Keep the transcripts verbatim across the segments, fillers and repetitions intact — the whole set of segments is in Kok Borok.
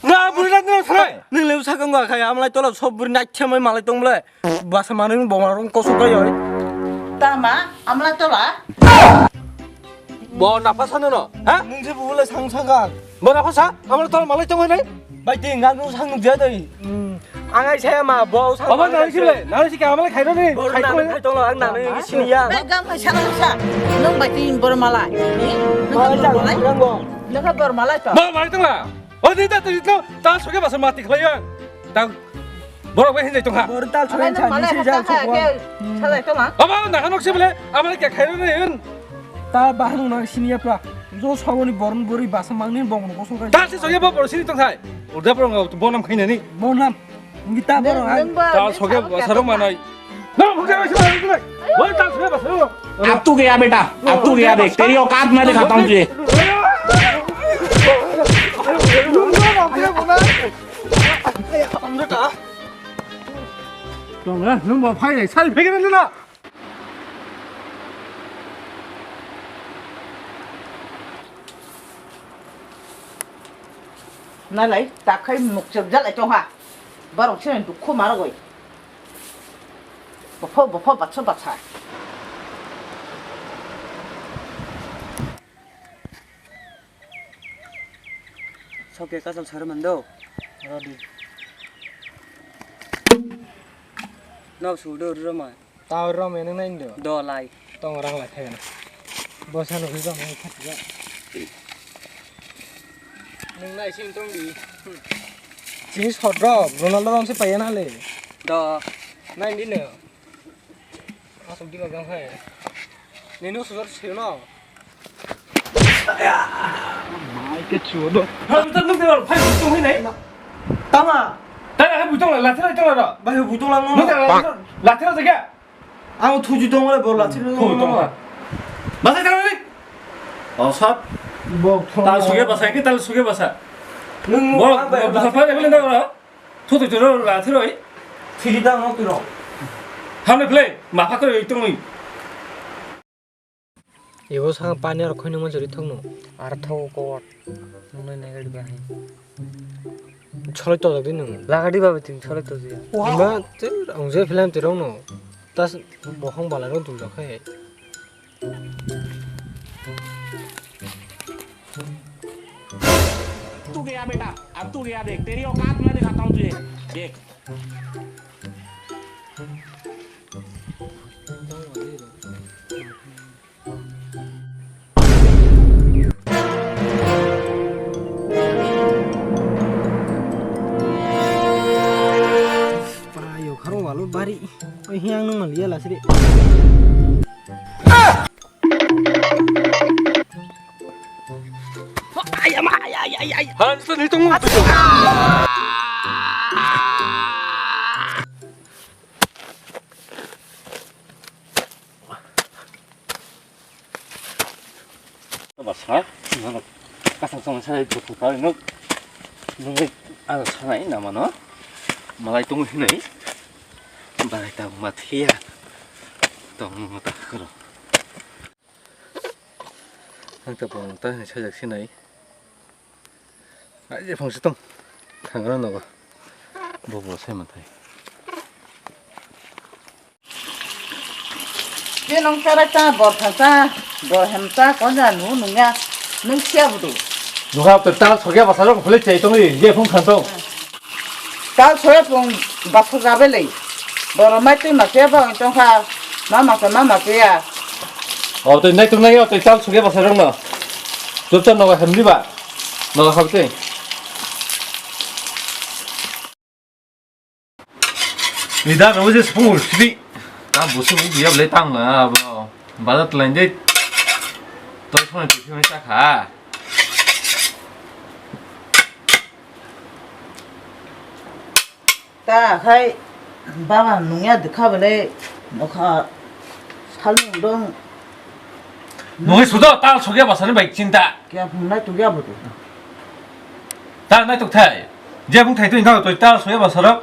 Na buri na nino thrai. Nung le sakang ga khai amlai tola sob buri na chemai malai tong ble. Basa manung boma rong kosok kai oi. Tama amlai tola. Bo na phasa no no, ha? Nung je bule sang sagang. Bo na phasa, amlai tola malai tong nai. Bai ting nang nung sang nung je dai. Ang ai saya ma bo sang. Baba nang si le, nang si ka amlai khai no ni. Khai tong ang nang ni sini ya. Bai gam khai sana sa. Nung bai ting bor malai. Nung bor malai. Nung bor malai to. Bo malai tong la. O di ta ta ta soge basa mati khlai ang. Ta borok bai hinjai tong ha. Bor tal soge sa ni se jang sokwa. Salai tong ha. Aba na hanok se bele amare ke khairo ne yun. Ta bahang na sini ya pra. Jo sawoni boron bori basa mangni bong no kosong kai. Ta se soge bo bor sini tong thai. Urde pro ngo bonam khainani. Bonam. Ngi ta bor ai. Ta soge basa rok manai. अब तू गया बेटा, अब तू गया देख, तेरी औकात मैं दिखाता हूँ तुझे। Tong na, nung bo phai nai, sal phege na na. Nalai, takhai mukchak jalai tong ha. Barok sini dukhu marok oi. Bopho, bopho, batso, batsa. Sok ya kasal sar mando. Rodi. Nok sudo roma. Tao roma nang nai do. Do lai. Tong rang lai thai na. Bosa no roma nang thai ga. Nang nai sing tong di. Sing sodro, Ronaldo rong se paya na le. Do. Nai di no. Asok di ba gang hai. Nino sujor sino. Mai ke chuo do. Ha, ta nuk de phai butung hai nai. Tama. Ta hai butung la, lathi la tong la. Bai butung la no. Nuk de la, lathi la jaga. Ang thuji tong le bol lathi la. Thu tong ha. Basa tang ni. Oh sat. Bok thong. Ta suge basa ke ta suge basa. Nung bol basa le bole na. Thu thu thu lathi roi. Thili ta no tu ro. Hamle play. Ma pha ko tong ni. Ibo sa pani aro khoino manjari thokno. Ar thok ko. Nungnai nai gari bahai. Cholai tojak di nung. Lagadi babe tin cholai tojak. Ma te ang je film te rong no. Tas bohong bala rong tum jakhai. तू गया बेटा, अब तू गया देख, तेरी औकात मैं दिखाता हूँ तुझे, देख। Payo kharo walo bari. Oi hiang nung maliya lasri. Ay ama ay ay ay ay. Han sa ni tong. Basa, nang kasang song sai dukhu pa nuk nung ang sanai nama no malai tung hinai balai ta ma thia tong ta kro. Ang ta pong ta hinai sajak sinai. Ai je phang sitong. Thangra nogo. Bo bo sai manthai. Je nong chara cha, bor tha cha, bor hem cha, konja nu nungya, nung sia budu. Nungha to tal sokya basa rok phule chai tongri, je phung khan tong. Tal soya pung basa jabe lei. Boro mai twi ma khe ba ong tong kha. Ma ma khe ma ma khe ya. O twi nai tung nai o twi tal sokya basa rok no. Chup chup nogo hem di ba. Nogo hab twi. Ni da no je sipung sidi. Ta busu bu biya ble tang la bo. Bazar line de. To sona tu sona ta kha. Ta khai baba nungya dikha bele nokha salung dong. Nungwi sudo tal sugya basani bai chinta. Kya phungnai tugya bodo. Tal nai tuk thai. Je phung thai tu ingkha to tal sugya basarok.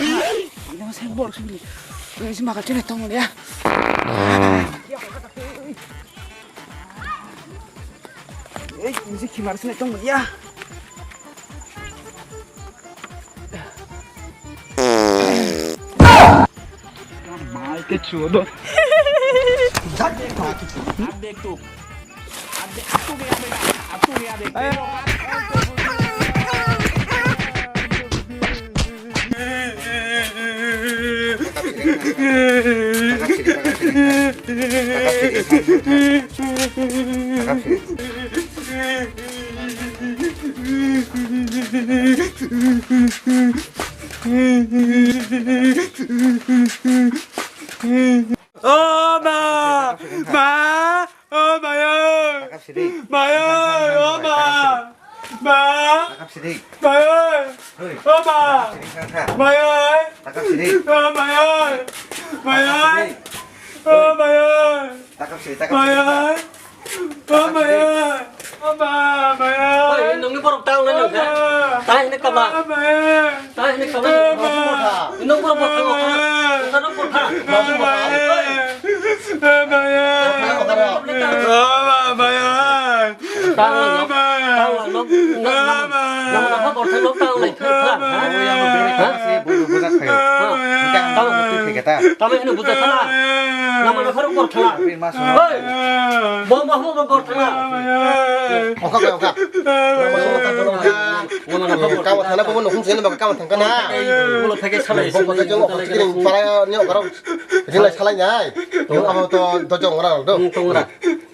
Ini masih borok sini. Ini sih makan cina tong ya. Eh, ini sih kimar sini tong ya. Mai ke chudo. Ab dekh tu. Ab dekh, ab tu gaya beta, ab tu gaya dekh. O ma! Ma! O ma yo! Takap sidi. Ma yo! O ma! Ma! Takap sidi. Ma yo! Hoi. O ma! Takap sidi, kha, kha. Ma yo! Takap sidi. O ma yo! Ma yo! Takap sidi. O ma yo! Takap sidi, takap sidi, kha. Ma yo! O ma yo! O ma! Tang nai nang kha. Tang hini kama. Tang hini kama. Ino pura botha botha. Botha no botha. Tang nai nok. Tang nai nok. Nang nang nang botha nok tang nai kha. Tang hini botha kha. Nama na pura botha. Hei. Bo bo bo botha. Oka oka. Kama thangna bobo nukhung sini baka kama thangkana. Ulo phege salai. Bo baka jong oka chikini para ni oka rok. Ringlai salai nai. Abo to dojong ora do. Tongra.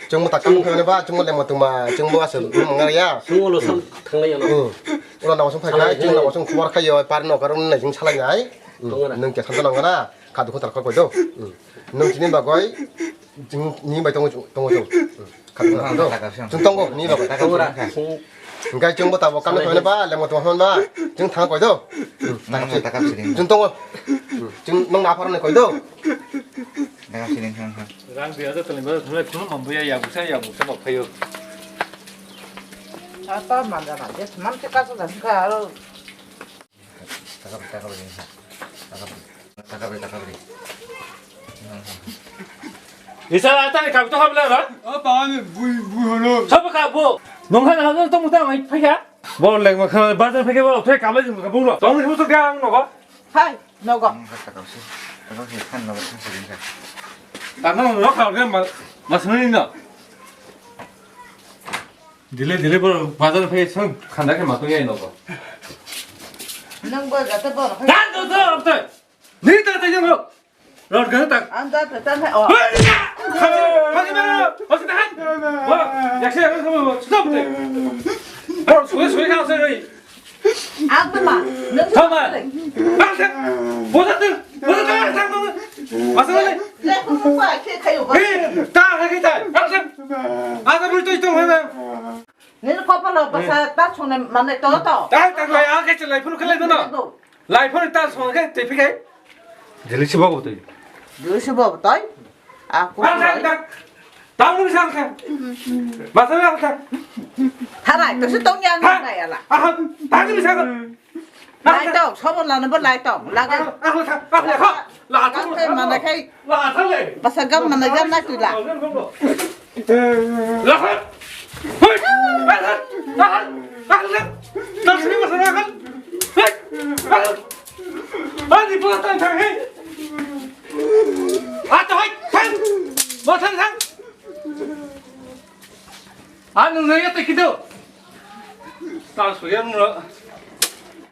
Chwng mo takam khani ba chwng mo lemo tuma chwng bo asal mangar ya. Chwng ulo sal thanglai ya. Ulo na wasung phai kai chwng na wasung khubor khai yo par no karon nai jing salai nai. Tongra. Nung ke santo nang na. Kha dukhu tar kha koi do. Nung chini bagoi chwng ni bai tongo tongo chwng. Kha dukhu tar kha do. Chwng tongo ni bagoi. Tongra. Hingkai chwng bo tabo kami thangni ba lemo tong hon ba. Chwng thang koi do. Nang na takam siring. Chwng tongo. Chwng nung na phar ni koi do. Takam siring thang thang. Rang dui hajar tali ba thang khunu mambuya ya busa ya busa ba phayo. Ata manja na je man te ka sa dan ka aro. Taka beri, taka beri, ha. Taka beri. Taka beri, taka beri. Isa ata ni kabi to habla ra? O pa ni bui bui hono. Sab ka bo. Nong han han to muta mai phaya. Bo leng ma kha bazar phaya bo thai kabai jing ka bung ro. Tong ni mutu ga ang no go. Hai, no go. Taka beri. Taka beri, han no go, han siring ka. Tang no no ka ga ma ma sini no. Dile dile boro bazar phai song khanda khe matong yai nogo. Nang bo jate boro phai. Dan do do te. Ni ta te jong. Rod ga ta. Ang jate tan hai o. Khani khani mero. Osi ta han. Ba, yakse yakse mo. Stop te. Boro suwe suwe ka se rei. Ang tama. Tama. Ang se. Bosa te. Bosa te ang tama. Masa le. Le ko ko ai ke kayo ba. Eh, ta ha ke ta. Ang se. Ang se bul to to ha. Nini kopalo basa ta sone mane to to. Ta ta lai ang ke lai phuru kale no. Lai phuru ta sone ke te phi ke. Jeli si bo to. Jeli si bo to. A ko. Ang se. Tangni sang kha. Masa yang kha. Tharai, to se tong yang nai ala. Aha, tangni sang kha. Lai tong, sobo lana bo lai tong. Lagai. Aha, aha, aha. La tong. Kai mana kai. La tong le. Basa gam mana gam na tu la. La kha. Hoi. La kha. La kha. La kha. Tang sini masa la kha. Hoi. La kha. Ani pura tang thang he. Ato hai, thang. Bo thang thang. Ano naya te kido. Ta suya no.